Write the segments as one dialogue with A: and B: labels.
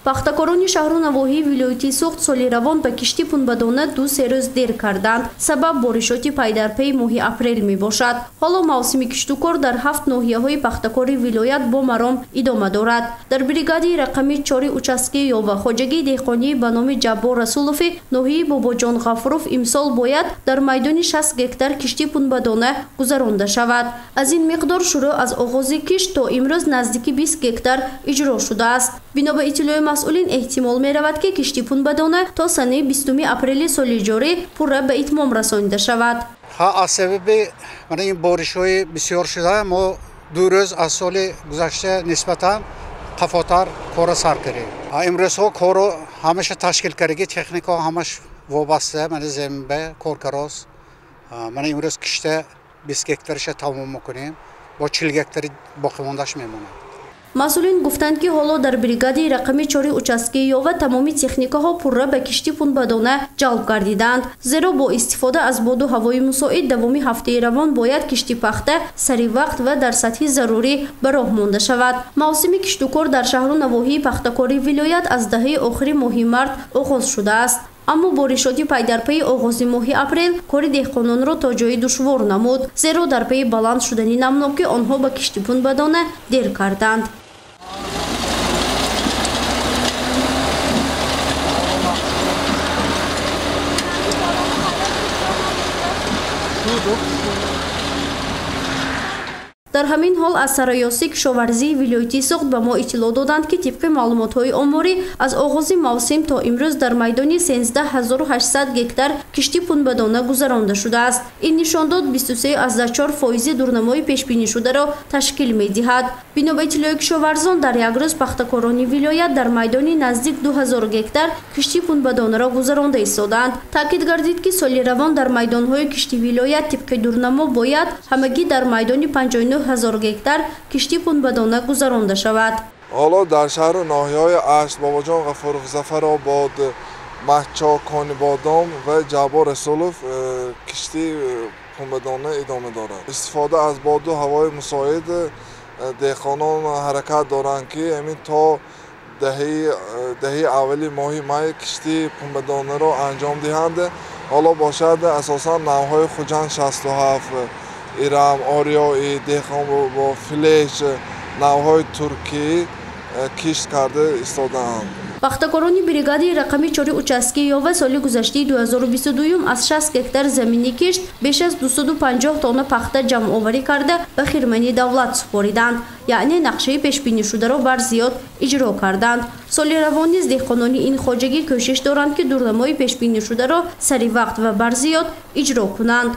A: Пахтакорони шаҳру навоҳии вилояти Суғд соли равон ба кишти пунбадона 2-3 рӯз дер карданд. Сабаб боришоти пайдарпайи моҳи апрел мебошад. Ҳоло мавсими киштукор дар 7 ноҳияҳои пахтакори вилоят бо маром идома дорад. Дар бригадаи рақами 4 участки Ёва хоҷагии деҳқонӣ ба номи Ҷаббор Расулови ноҳияи Бобоҷон Ғафуров имсол бояд дар майдони 60 гектар кишти пунбадона гузаронда шавад. Аз ин миқдор шурӯъ аз оғози кишт то имрӯз наздики 20 гектар иҷро шудааст. Бино ба иттилои масъулин эҳтимол меравад, ки кишти пунбадона то санаи 20 апрели соли ҷорӣ пурра ба итмом расонида шавад.
B: Аз сабаби ин боришҳои бисёр шуда мо 2 рӯз аз соли гузашта нисбатан қафотар корро сар кардем. Имрӯзҳо корро ҳамаша ташкил кардаги, техникаҳо ҳамаш вобаста заминба коркарост. Мана имрӯз кишта 20 гектараша тамом мекунем, бо 40 гектари боқимондааш мемонад.
A: Масъулин гуфтанд, ки ҳоло дар бригадаи рақами 4 участки Ёва тамоми техникаҳо пурра ба кишти пунбадона ҷалб гардиданд. Зеро бо истифода аз боду ҳавои мусоид давоми ҳафтаи равон бояд кишти пахта сари вақт ва дар сатҳи зарурӣ ба роҳ монда шавад. Мавсими киштукор дар шаҳру навоҳии пахтакори вилоят аз даҳаи охири моҳи март оғоз шудааст. Аммо боришоти пайдарпайи оғози моҳи апрел кори деҳқононро то ҷои душвор намуд, зеро дар пайи баланд шудани намнокӣ онҳо ба кишти пунбадона дер карданд. Дар ҳамин ҳол аз сароёси кишоварзии вилояти Суғд ба мо иттилоъ доданд, ки тибқи маълумотҳои оморӣ аз оғози мавсим то имрӯз дар майдони 13800 гектар кишти пунбадона гузаронда шудааст. Ин нишондод 23,4% дурнамои пешбинишударо ташкил медиҳад. Бино ба иттилои кишоварзон, дар як рӯз пахтакорони вилоят дар майдони наздик 2000 гектар кишти пунбадонаро гузаронда истодаанд. Таъкид гардид, ки соли равон дар майдонҳои кишти вилоят тибқи дурнамо бояд ҳамагӣ дар майдони 59000 гектар кишти пунбадона гузаронда шавад.
C: Ҳоло дар шаҳру ноҳияҳои Ашт, Бобоҷон Ғафуров, Зафаробод, Маҳчо, Конибодом ва Ҷаббор Расулов кишти пунбадона идома дорад. Истифода аз боду ҳавои мусоид деҳқонон ҳаракат доранд, ки ҳамин то даҳаи аввали моҳи май кишти пунбадонаро анҷом диҳанд. Ҳоло бошад асосан навъҳои Хуҷанд 67, Ирам, Ориёӣ, деҳқон бо флеш, навъҳои туркӣ кишт карда истодаанд.
A: Пахтакорони бригадаи рақами 4 участки Ёва соли гузаштаи 2022 аз 60 гектар замини кишт беш аз 250 тонна пахта ҷамъоварӣ карда ба хирмани давлат супориданд. Яъне нақшаи пешбинишударо бар зиёд иҷро карданд. Соли равон низ деҳқонони ин хоҷагӣ кӯшиш доранд, ки дурнамои пешбинишударо сари вақт ва бар зиёд иҷро кунанд.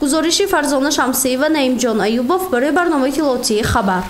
A: Гузориши Фарзона Шамсиева, Наимҷон Аюбов барои барномаи иттилоотии «Хабар».